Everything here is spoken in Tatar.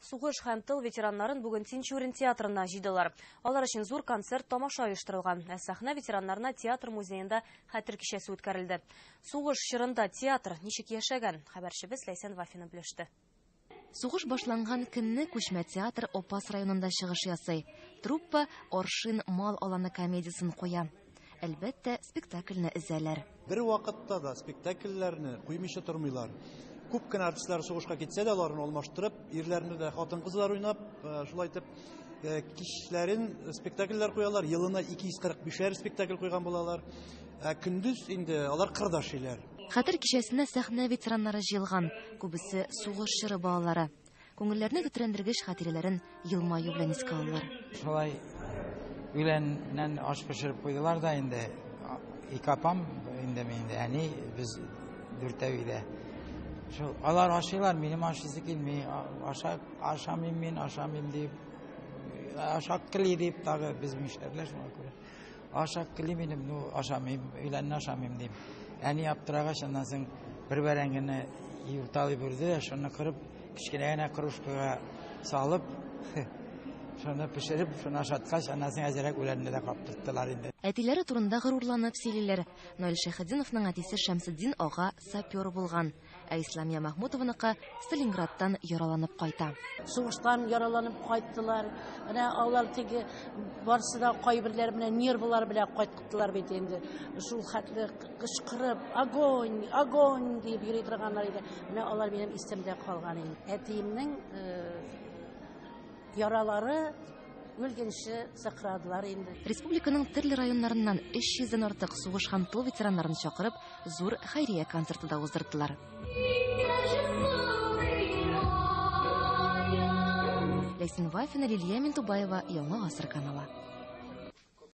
Сугыш һәм тыл ветераннарын бүген Тинчурин театрына җыйдылар. Алар өчен зур концерт тамаша оештырылган. Ә сәхнә ветераннарына театр музеенда хәтер кичәсе үткәрелде. Сугыш чорында театр ничек яшәгән? Хәбәрчебез Ләйсән Вафина белеште. Сугыш башланган көнне күчмә театр Апас районында чыгыш ясый. Труппа Аршин мал аланы комедиясен куя. Әлбәттә, спектакльне өзәләр. Бер вакытта да спектакльләрне куймыйча тормыйлар. Күп кенә артистлар сугышка китсә дә, аларны алмаштырып, ирләрне дә хатын-кызлар уйнап, шулай итеп кичләрен спектакльләр куялар. Елына 245 спектакль куйган булалар. Ә көндез инде алар кырда эшлиләр. Хәтер кичәсенә сәхнә ветераннары җыелган, күбесе сугыш чоры балалары. Күңелләрне тетрәндергеч хатирәләрен елмаю белән искә алалар. Шулай үләннән аш пешереп куйдылар да инде. Ике апам, инде мин инде әни, без дүртәү өйдә. Шул алар ашыйлар, минем ашыйсы килми. Аша, ашамыйм мин, ашамыйм дип. Ашак кили дип тагы без мишәрләр шуңа күрә. Ашак кили минем, ну ашамыйм, өйләнне ашамыйм дим. Әни аптырагач, аннан соң бер бәрәңгене юрталый бирде дә, шуны кырып, кечкенә генә кружкага салып, шуны пешереп, шуны ашаткач, аннан соң әзрәк үләнне дә каптырттылар инде. Әтиләре турында горурланып сөйлиләр. Наил Шәйхетдиновның әтисе Шәмсетдин ага сапер булган. Ә Исламия Махмутованыкы Сталинградтан яраланып кайта. Сугыштан яраланып кайттылар. Менә алар теге барысы да кайберләре менә нервылар белән кайттылар бит инде. Шул хәтле кычкырып, огонь, огонь дип йөри торганнар иде. Менә алар минем исемдә калган инде. Әтиемнең яралары үлгәнче сыкрадылар инде. Республиканың төрле районнарыннан 300 дән артык сугыш һәм тыл ветераннарын чакырып, зур хәйрия концерты да уздырдылар. Ләйсән Вафина, Лилия Минтубаева, Яңа Гасыр каналы.